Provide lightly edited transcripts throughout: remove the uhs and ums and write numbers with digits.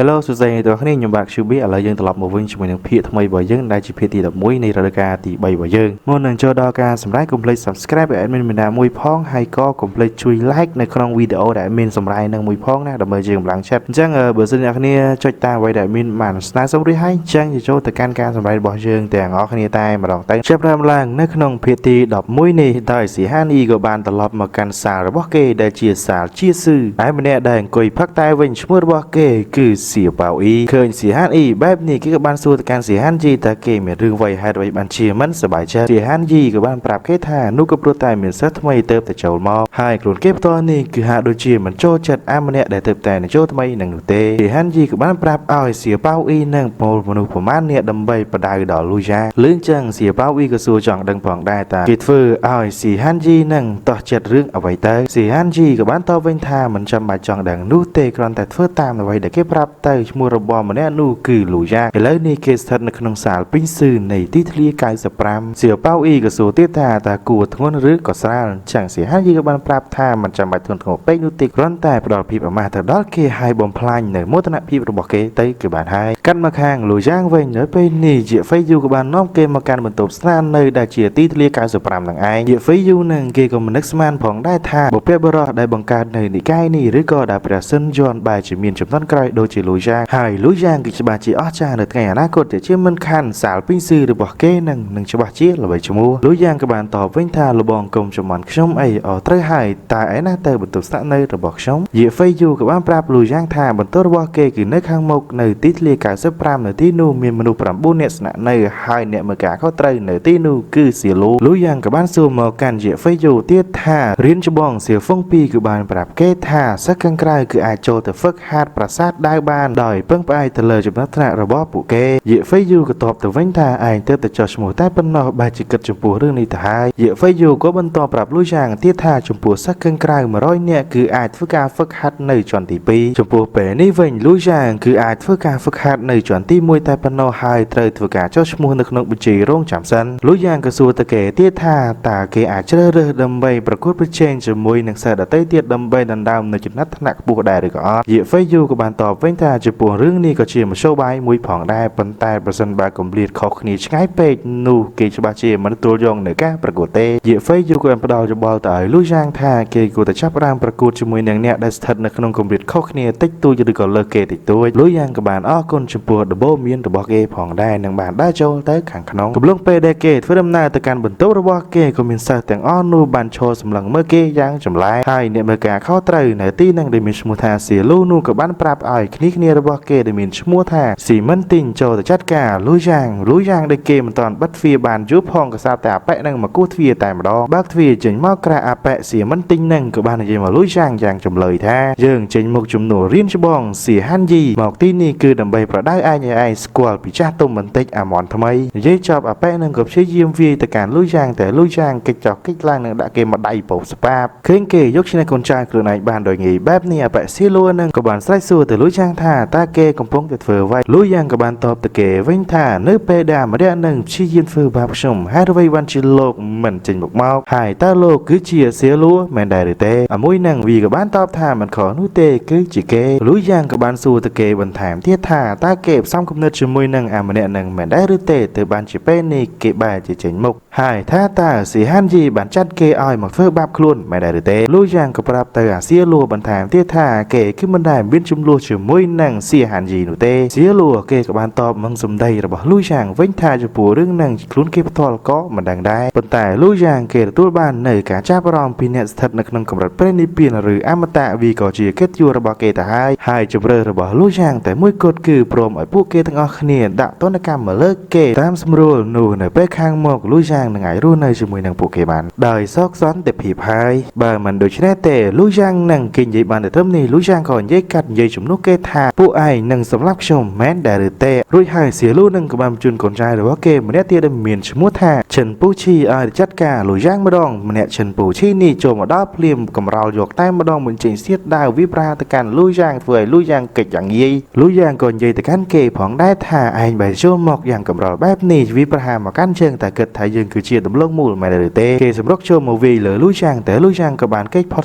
Hello សួស្តីអ្នកទាំងអស់គ្នាខ្ញុំបាទ QB ឥឡូវយើងត្រឡប់មកវិញជាមួយនឹងភាគថ្មីរបស់យើងដែលជាភាគទី11នៃរដូវកាលទី3របស់យើងមុននឹងចូលដល់ការសម្រេចកុំភ្លេច Subscribe ឲ្យ admin ម្នាក់មួយផងហើយក៏កុំភ្លេចជួយ like នៅក្នុងវីដេអូដែល admin សម្រាយនឹងមួយផងណាដើម្បីជាកម្លាំងចិត្តអញ្ចឹងបើសិនអ្នកគ្នាចុចតាមអ្វីដែល admin បានស្នើសុំរួចហើយអញ្ចឹងចូលទៅកាន់ការសម្រេចរបស់យើងទាំងអស់គ្នាតែម្ដងទៅចាប់ផ្ដើមឡើងនៅក្នុងភាគទី11នេះដោយស៊ីហានីក៏បានត្រឡប់មកកាន់សាលរបស់គេដែលជាសាលជាស៊ឺហើយម្នាក់ដែលអង្គុយផឹកតែវិញឈ្មោះរបស់គេគឺសៀប៉ៅអ៊ីឃើញស៊ីហានអ៊ីបែបនេះគេក៏បានសួរទៅកាន់ស៊ីហានជីតើគេមានរឿងអ្វីហេតុអ្វីបានជាមិនសប្បាយចិត្តស៊ីហានយីក៏បានប្រាប់គេថានោះក៏ព្រោះតែមានសិស្សថ្មីទៅតែចូលមកហើយខ្លួនគេផ្ទាល់នេះគឺហាក់ដូចជាមិនចូលចិត្តអាម្នាក់ដែលទៅតែចូលថ្មីនឹងនោះទេស៊ីហានយីក៏បានប្រាប់ឲ្យសៀប៉ៅអ៊ីនិងពលមនុស្សប្រមាណអ្នកដើម្បីបដៅដល់លូយ៉ាលឿងចឹងសៀប៉ៅអ៊ីក៏សួរចង់ដឹងផងដែរតើគេធ្វើឲ្យស៊ីហានយីនឹងតោះចិត្តរឿងអ្វីទៅស៊ីហានយីក៏បានតបវិញថាមិនចាំបាច់ចង់ដឹងនោះទេគ្រាន់តែធ្វើតាមអ្វីដែលគេប្រាប់ទៅឈ្មោះរបស់ម្នាក់នោះគឺលូយ៉ាឥឡូវនេះគេស្ថិតនៅក្នុងសាលពេញស៊ឺនៃទីធ្លា95សៀវប៉ៅអ៊ីក៏សួរទៀតថាតើគួរធ្ងន់ឬក៏ស្រាលចឹងសៀហានយីក៏បានប្រាប់ថាមិនចាំបាច់ធ្ងន់ធ្ងរពេកនោះទេគ្រាន់តែផ្ដល់ភាពអាម៉ាស់ទៅដល់គេហើយបំផ្លាញនៅមោទនភាពរបស់គេទៅគឺបានហើយកាត់មកខាងលូយ៉ាងវិញនៅពេលនេះជាហ្វេយូក៏បាននាំគេមកកាន់បន្ទប់ស្នានៅដែលជាទីធ្លា95នឹងឯងជាហ្វេយូនឹងគេក៏មិននឹកស្មានផងដែរថាបុព្វបុរសដែលបង្កើតនៅនិកាយនេះឬក៏ដែលព្រះសិនយន់បែរជាមានចំនួនក្រោយដូចជាលូយ៉ាងហើយលូយ៉ាងគឺច្បាស់ជាអស្ចារ្យនៅថ្ងៃអនាគតជាមិនខាន់សាលពីងស៊ឺរបស់គេនឹងច្បាស់ជាល្បីឈ្មោះលូយ៉ាងក៏បានតបវិញថាលបងគុំចំន់ខ្ញុំអីអត្រូវហើយតែឯណាទៅបន្ទប់ស្នាក់នៅរបស់ខ្ញុំយេហ្វេយូក៏បានប្រាប់លូយ៉ាងថាបន្ទប់របស់គេគឺនៅខាងមុខនៅទីធ្លា95នៅទីនោះមានមនុស្ស9នាក់ស្នាក់នៅហើយអ្នកមើលការខុសត្រូវនៅទីនោះគឺសៀលូលូយ៉ាងក៏បានសួរមកកាន់យេហ្វេយូទៀតថារៀនច្បងសៀហ្វុងពីគឺបានប្រាប់គេថាសិស្សខាងក្រៅគឺអាចចូលទៅហ្វឹកហាត់ប្រាសាទដាវបានដោយពឹងផ្អែកទៅលើចំណាត់ថ្នាក់របស់ពួកគេយេហ្វេយូក៏តបទៅវិញថាឯងទើបតែចោះឈ្មោះតែប៉ុណ្ណោះបែរជាគិតចំពោះរឿងនេះទៅហើយយេហ្វេយូក៏បន្តប្រាប់លូយ៉ាងទៀតថាចំពោះសិស្សខាងក្រៅ100នាក់គឺអាចធ្វើការហ្វឹកហាត់នៅជាន់ទី2ចំពោះពេលនេះវិញលូយ៉ាងគឺអាចធ្វើការហ្វឹកហាត់នៅជាន់ទី1តែប៉ុណ្ណោះហើយត្រូវធ្វើការចុះឈ្មោះនៅក្នុងបញ្ជីរងចាំសិនលូយ៉ាងក៏សួរទៅគេទៀតថាតើគេអាចជ្រើសរើសដើម្បីប្រកួតប្រជែងជាមួយនឹងសិស្សដទៃទៀតដើម្បីដណ្ដើមនៅចំណាត់ថ្នាក់ខ្ពស់ដែរឬក៏អត់យេហ្វេយូក៏បានតបវិញថាចំពោះរឿងនេះក៏ជាមធ្យោបាយមួយផងដែរប៉ុន្តែប្រសិនបើកម្រិតខុសគ្នាឆ្ងាយពេកនោះគេច្បាស់ជាមិនទទួលយកនៅការប្រកួតទេយេហ្វេយូក៏បានផ្ដល់យោបល់ទៅឲ្យលូយ៉ាងថាគេគួរតែចាប់ផ្ដើមប្រកួតជាមួយនឹងអ្នកដែលស្ថិតនៅក្នុងកម្រិតខុសគ្នាតិចតួចឬក៏លើសគេតិចតួចលូយ៉ាងក៏បានអរគុណចំពោះដំបូន្មានរបស់គេផងដែរនិងបានដើរចូលទៅខាងក្នុងកំឡុងពេលដែលគេធ្វើដំណើរទៅកាន់បន្ទប់របស់គេក៏មានសិស្សទាំងអស់នោះបានឈរសម្លឹងមើលគេយ៉ាងចម្លែកហើយអ្នកមើលការខុសត្រូវនៅទីនឹងដែលមានឈ្មោះថាសៀលូនោះក៏បានប្រាប់ឲ្យគ្នាគ្នារបស់គេដែលមានឈ្មោះថាស៊ីមិនទីងចូលទៅចាត់ការលូយ៉ាងលូយ៉ាងដែលគេមិនទាន់បិទទ្វារបានយូរផងក៏ស្រាប់តែអាប៉ែនឹងមកគោះទ្វារតែម្ដងបើកទ្វារចេញមកក្រៅអាប៉ែស៊ីមិនទីងនឹងក៏បាននិយាយមកលូយ៉ាងយ៉ាងចម្លើយថាយើងចេញមកជំនួសរៀនច្បងសៀហានយីមកទីនេះគឺដើម្បីប្រដៅឯងឲ្យឯងស្គាល់ពីចាស់ទុំបន្តិចអាមន់ថ្មីនិយាយចប់អាប៉ែនឹងក៏ព្យាយាមវាយទៅកាន់លូយ៉ាងតែលូយ៉ាងកិច្ចចោះកិច្ចឡើងនឹងដាក់គេមកដៃពោស្ប៉ាបឃើញគេយកឈ្នះកូនចៅខ្លួនឯងបានដោយងាយបែបនេះអាប៉ែសៀលួនឹងក៏បានស្រែកសួរទៅលូយ៉ាងថាតើគេកំពុងតែធ្វើអ្វីលូយ៉ាងក៏បានតបទៅគេវិញថានៅពេលដែលម្នាក់នឹងព្យាយាមធ្វើបាបខ្ញុំហេតុអ្វីបានជាលោកមិនចេញមុខមកហើយតើលោកគឺជាសៀលួមែនដែរឬទេអាមួយនឹងវាក៏បានតបថាមិនខុសនោះទេគឺជាគេលូយ៉ាងក៏បានសួរទៅគេបន្ថែមទៀតថាតើគេផ្សំគំនិតជាមួយនឹងអាម្នាក់នឹងមែនដែរឬទេទើបបានជាពេលនេះគេបែរជាចេញមុខហើយថាតើស៊ីហានយីបានចាត់គេឲ្យមកធ្វើបាបខ្លួនមែនដែរឬទេលូយ៉ាងក៏ប្រាប់ទៅអាសៀលួបន្ថែមទៀតថាគេគឺមិនដែលមានចំនួនជាមួយនឹងសៀហានយីនោះទេសៀលួគេក៏បានតបនឹងសម្ដីរបស់លូយ៉ាងវិញថាចំពោះរឿងនឹងខ្លួនគេផ្ទាល់ក៏មិនដឹងដែរប៉ុន្តែលូយ៉ាងគេទទួលបាននៅការចាប់អារម្មណ៍ពីអ្នកស្ថិតនៅក្នុងកម្រិតព្រះនិព្វានឬអមតៈវាក៏ជាកិត្តិយសរបស់គេទៅហើយហើយជម្រើសរបស់លូយ៉ាងតែមួយគត់គឺព្រមឲ្យពួកគេទាំងអស់គ្នាដាក់ទណ្ឌកម្មមកលើគេតាមស្រួលនោះនៅពេលខាងមុខលូយ៉ាងនឹងអាចរស់នៅជាមួយនឹងពួកគេបានដោយសោកសន្តិភាពហើយបើមិនដូច្នេះទេលូយ៉ាងនឹងគេនិយាយបានតែត្រឹមនេះលូយ៉ាងក៏និយាយកាត់និយាយជំនួសគេថាពួកឯងនឹងសម្លាប់ខ្ញុំមែនដែរឬទេរួចហើយសៀលូនឹងក៏បានបញ្ជូនកូនចៅរបស់គេម្នាក់ទៀតដែលមានឈ្មោះថាឈិនពូឈីឲ្យចាត់ការលូយ៉ាងម្ដងម្នាក់ឈិនពូឈីនេះចូលមកដល់ភ្លាមកំរោលយកតែម្ដងបញ្ចេញសៀតដាវវាប្រាទៅកាន់លូយ៉ាងធ្វើឲ្យលូយ៉ាងកិច្ចយ៉ាងងាយលូយ៉ាងក៏និយាយទៅកាន់គេផងដែរថាឯងបែរចូលមកយ៉ាងកំរោលបែបនេះវាប្រហាមកកាន់ជើងតែគិតថាយើងគឺជាដំឡូងមូលមែនឬទេគេសម្រុកចូលមកវាយលើលូយ៉ាងតែលូយ៉ាងក៏បានគេចផុត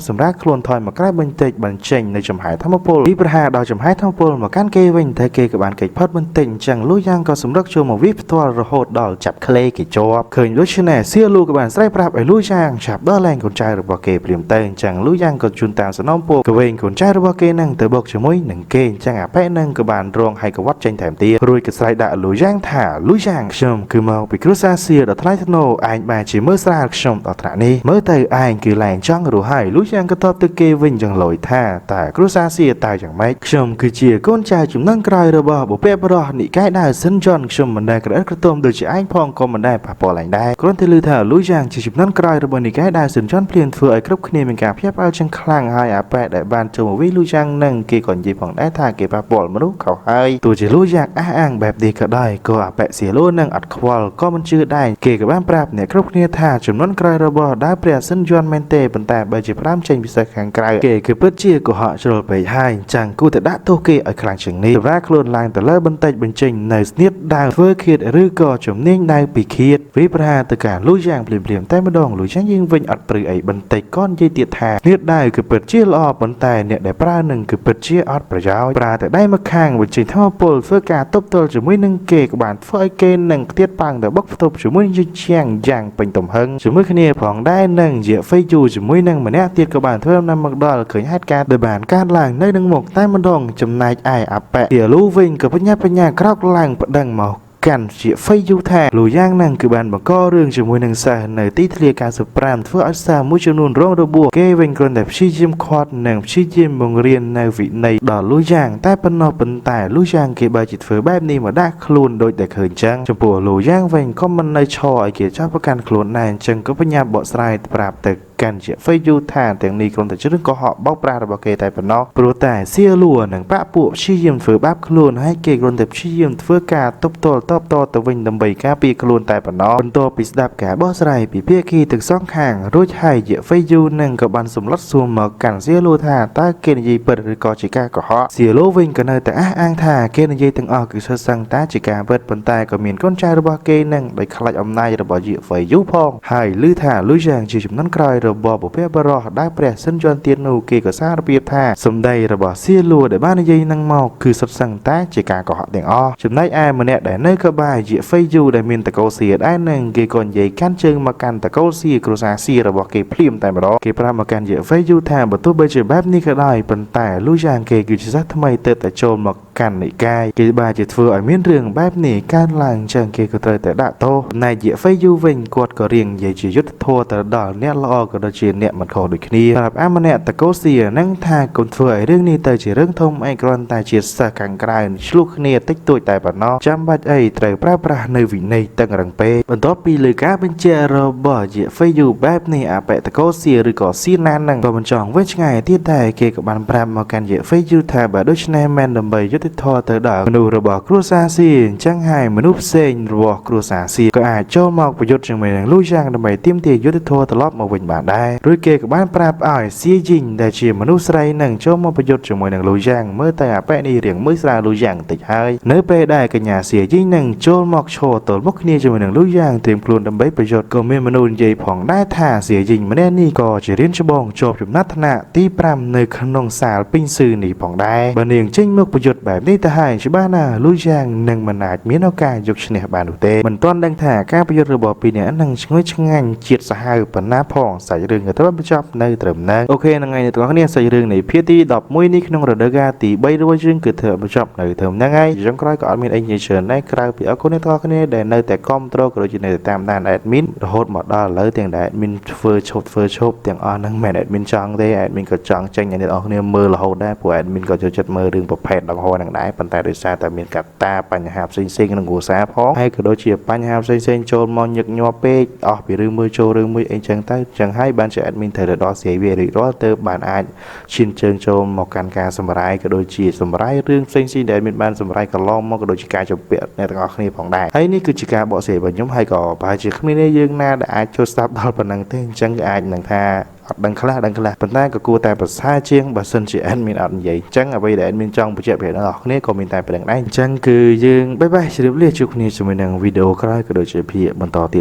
សម្រាប់ខ្លួនថយមកក្រៅបន្តិចបញ្ចេញនៅចំហែធម្មពលវាប្រហាដល់ចំហែធម្ម ពលមកកាន់គេវិញតែគេក៏បានគេចផុតបន្តិចអញ្ចឹងលូយ៉ាងក៏សម្រុកចូលមកវាផ្ទាល់រហូតដល់ចាប់ក្លេគេជាប់ឃើញដូច្នេះសៀលូក៏បានស្រែកប្រាប់ឲ្យលូយ៉ាងចាប់ដល់លែងកូនចៅរបស់គេព្រាមទៅអញ្ចឹងលូយ៉ាងក៏ជូនតាមសំណុំពរកវែងកូនចៅរបស់គេនឹងទៅបុកជាមួយនឹងគេអញ្ចឹងអាប៉ែនឹងក៏បានរងហើយកវត្តចេញថែមទៀតរួចក៏ស្រែកដាក់លូយ៉ាងថាលូយ៉ាងខ្ញុំគឺមកពីគ្រួសារសៀដ៏ថ្លៃថ្នូរឯងបែរជាមើលស្រាលខ្ញុំដល់ថ្នាក់នេះមើលទៅឯងគឺលែងចង់រស់ហើយលូយ៉ាងក៏តបទៅគេវិញយ៉ាងលយថាតើគ្រួសារសៀតើយ៉ាងម៉េចខ្ញុំគឺជាកូនចៅចំនួនក្រោយរបស់បុព្វបុរសនិកាយដាវសិនជន់ខ្ញុំមិនដែលក្រអិតក្រទុំដូចជាឯងផងក៏មិនដែលប៉ះពាល់ឯងដែរគ្រាន់តែឮថាលូយ៉ាងជាចំនួនក្រោយរបស់និកាយដាវសិនជន់ភ្លាមធ្វើឲ្យគ្រប់គ្នាមានការភ្ញាក់ផ្អើលជាងខ្លាំងហើយអាប៉ែដែលបានចូលមកវិញលូយ៉ាងនឹងគេក៏និយាយផងដែរថាគេប៉ះពាល់មនុស្សខុសហើយទោះជាលូយ៉ាងអះអាងបែបនេះក៏ដោយក៏អាប៉ែសៀលូនឹងអត់ខ្វល់ក៏មិនជឿដែរគេក៏បានប្រាប់អ្នកគ្រប់គ្នាថាចំនួនក្រោយរបស់ដាវព្រះសិនយន់មែនទេប៉ុន្តែបើជាផ្ដើមចេញពិសេសខាងក្រៅគេគឺពិតជាកុហកជ្រុលពេកហើយចាំងគូតែដាក់ទោសគេឲ្យខ្លាំងជាងនេះសម្រាប់ខ្លួនឡើងទៅលើបន្តិចបញ្ចេញនៅស្នៀតដាវធ្វើឃាតឬក៏ជំនាញដាវពីឃាតវិប្រហាទៅការលូយ៉ាងភ្លាមៗតែម្ដងលូយ៉ាងយើងវិញអត់ព្រឺអីបន្តិចក៏និយាយទៀតថាស្នៀតដាវគឺពិតជាល្អប៉ុន្តែអ្នកដែលប្រើនឹងគឺពិតជាអត់ប្រយោជន៍ប្រើតែដៃមកខាងបញ្ចេញធម៌ពលធ្វើការទប់ទល់ជាមួយនឹងគេក៏បានធ្វើឲ្យគេនឹងខ្ទាតប៉ាងទៅបុកផ្ទប់ជាមួយនឹងជាងយ៉ាងពេញទំហឹងជាមួយគ្នាផងដែរនឹងជាហ្វេយូជាមួយនឹងម្នាក់ទៀតក៏បានធ្វើដំណើរមកដល់ឃើញហេតុការណ៍ដែលបានកើតឡើងនៅនឹងមុខតែម្ដងចំណែកឯអាប៉ែទាលូវិញក៏បញ្ញាបញ្ញាក្រោកឡើងប្តឹងមកកាន់ជាហ្វេយូថាលូយ៉ាងនឹងគឺបានបង្ករឿងជាមួយនឹងសិស្សនៅទីធ្លា95ធ្វើឲ្យសិស្សមួយចំនួនរងរបួសគេវិញគ្រាន់តែព្យាយាមខាត់និងព្យាយាមបង្រៀននៅវិន័យដល់លូយ៉ាងតែប៉ុណ្ណោះប៉ុន្តែលូយ៉ាងគេបែរជាធ្វើបែបនេះមកដាក់ខ្លួនដូចតែឃើញចឹងចំពោះលូយ៉ាងវិញក៏មិននៅឈរឲ្យគេចាប់ប្រកាន់ខ្លួនដែរអញ្ចឹងក៏បញ្ញាបកស្រាយប្រាប់ទៅកាន់ជាហ្វេយូថាទាំងនេះគ្រាន់តែជារឿងកុហកបោកប្រាស់របស់គេតែប៉ុណ្ណោះព្រោះតែសៀលួនិងបាក់ពួកព្យាយាមធ្វើបាបខ្លួនហើយគេគ្រាន់តែព្យាយាមធ្វើការទប់ទល់តបតទៅវិញដើម្បីការពារខ្លួនតែប៉ុណ្ណោះបន្ទាប់ពីស្ដាប់ការបកស្រាយពីភាគីទាំងសងខាងរួចហើយយហ្វេយូនឹងក៏បានសម្លុតសួរមកកាន់សៀលូថាតើគេនិយាយពិតឬក៏ជាការកុហកសៀលូវិញក៏នៅតែអះអាងថាគេនិយាយទាំងអស់គឺសុទ្ធសឹងតែជាការពិតប៉ុន្តែក៏មានកូនចៅរបស់គេនឹងដោយខ្លាចអំណាចរបស់យហ្វេយូផងហើយឮថាលូយ៉ាងជាចំនួនក្រោយរបស់បុព្វបុរសដែលព្រះសិនយន់ទៀតនោះគេក៏សារភាពថាសម្ដីរបស់សៀលូដែលបាននិយាយនឹងមកគឺសុទ្ធសឹងតែជាការកុហកទាំងអស់ចំណែកឯម្នាក់ដែលនៅក្បែរយហ្វេយូដែលមានតកូលសៀដែរនឹងគេក៏និយាយកាន់ជើងមកកាន់តកូលសៀគ្រួសារសៀរបស់គេភ្លាមតែម្ដងគេប្រាប់មកកាន់យហ្វេយូថាបើទោះបីជាបែបនេះក៏ដោយប៉ុន្តែលូយ៉ាងគេគឺជាសិស្សថ្មីទើបតែចូលមកកាន់និកាយគេបែរជាធ្វើឲ្យមានរឿងបែបនេះកើតឡើងចឹងគេក៏ត្រូវតែដាក់ទោសណែយហ្វេយូវិញគាត់ក៏រៀងនិយាយជាយុទ្ធធម៌ទៅដល់អ្នកល្អក៏ដូចជាអ្នកមិនខុសដូចគ្នាប្រាប់អាម្នាក់តកូលសៀនឹងថាកុំធ្វើឲ្យរឿងនេះទៅជារឿងធំអីគ្រាន់តែជាសិស្សខាងក្រៅឆ្លោះគ្នាតិចតួចតែប៉ុណ្ណោះចាំបាច់អីត្រូវប្រើប្រាស់នៅវិន័យតឹងរឹងពេកបន្ទាប់ពីលើការបញ្ជាក់របស់យហ្វេយូបែបនេះអាប៉ែតកូលសៀឬក៏សៀណាននឹងក៏មិនចង់វិញឆ្ងាយទៀតដែរគេក៏បានប្រាប់មកកាន់យហ្វេយូថាបើដូច្នេះមែនដើម្បីយុត្តិធម៌ទៅដល់មនុស្សរបស់គ្រួសារសៀអញ្ចឹងហើយមនុស្សផ្សេងរបស់គ្រួសារសៀក៏អាចចូលមកប្រយុទ្ធជាមួយនឹងលូយ៉ាងដើម្បីទាមទារយុត្តិធម៌ត្រឡប់មកវិញបានដែររួចគេក៏បានប្រាប់ឲ្យសៀយីងដែលជាមនុស្សស្រីនឹងចូលមកប្រយុទ្ធជាមួយនឹងលូយ៉ាងមើលតែអាប៉ែនេះរៀងមើលស្រាលលូយ៉ាងតិចហើយនៅពេលដែលកញ្ញាសៀយីងនឹងចូលមកឈរទល់មុខគ្នាជាមួយនឹងលូយ៉ាងត្រៀមខ្លួនដើម្បីប្រយុទ្ធក៏មានមនុស្សនិយាយផងដែរថាសៀយីងម្នាក់នេះក៏ជារៀនច្បងជាប់ចំណាត់ថ្នាក់ទី5នៅក្នុងសាលពេញស៊ឺនេះផងដែរបើនាងចេញមកប្រយុទ្ធបែបនេះទៅហើយច្បាស់ណាស់លូយ៉ាងនឹងមិនអាចមានឱកាសយកឈ្នះបាននោះទេមិនទាន់ដឹងថាការប្រយុទ្ធរបស់ពីរនាក់នឹងឈ្ងុយឆ្ងាញ់ជាតិសាហាវប៉ុណ្ណាផងសាច់រឿងក៏ត្រូវបញ្ចប់នៅត្រឹមហ្នឹងអូខេហ្នឹងហើយអ្នកទាំងអស់គ្នាសាច់រឿងនៃភាគទី11នេះក្នុងរដូវកាលទី3របស់យើងគឺធ្វើបញ្ចប់នៅត្រឹមហ្នឹងហើយចុងក្រោយក៏អត់មានអីនិយាយច្រើនដែរក្រៅពីអរគុណអ្នកទាំងអស់គ្នាដែលនៅតែគាំទ្រក៏ដូចជានៅតែតាមដាន admin រហូតមកដល់ឥឡូវទាំងដែល admin ធ្វើឈប់ធ្វើឈប់ទាំងអស់ហ្នឹងមិនមែន admin ចង់ទេ admin ក៏ចង់ចេញឲ្យអ្នកទាំងអស់គ្នាមើលរហូតដែរព្រោះ admin ក៏ចូលចិត្តមើលរឿងប្រភេទដង្ហោហ្នឹងដែរប៉ុន្តែដោយសារតែមានកត្តាបញ្ហាផ្សេងៗក្នុងគ្រួសារផងហើយក៏ដូចជាបញ្ហាផ្សេងៗចូលមកញឹកញាប់ពេកអស់ពីរឿងមួយចូលរឿងមួយអីចឹងទៅចឹងហើយបានជា admin ត្រូវទៅដល់ស្រាយវារួចរាល់ទៅបានអាចឈានជើងចូលមកកាន់ការសម្រាយក៏ដូចជាសម្រាយរឿងផ្សេងៗដែល admin បានសម្រាយកន្លងមកក៏ដូចជាការជំពាក់អ្នកទាំងអស់គ្នាផងដែរហើយនេះគឺជាការបកស្រាយរបស់ខ្ញុំហើយក៏ប្រហែលជាគ្មានយើងណាដែលអាចចូលស្ដាប់ដល់ប៉ុណ្ណឹងទេអញ្ចឹងក៏អាចនឹងថាអត់ដឹងខ្លះដឹងខ្លះប៉ុន្តែក៏គួរតែប្រសើរជាងបើសិនជា admin អត់និយាយអញ្ចឹងអ្វីដែល admin ចង់បញ្ជាក់ប្រាប់ដល់អ្នកគ្នាក៏មានតែប៉ុណ្្នឹងដែរអញ្ចឹងគឺយើងបាយបាយជម្រាបលាជួបគ្នាជាមួយនឹងវីដេអូក្រោយក៏ដូចជាភាគបន្តទៀត។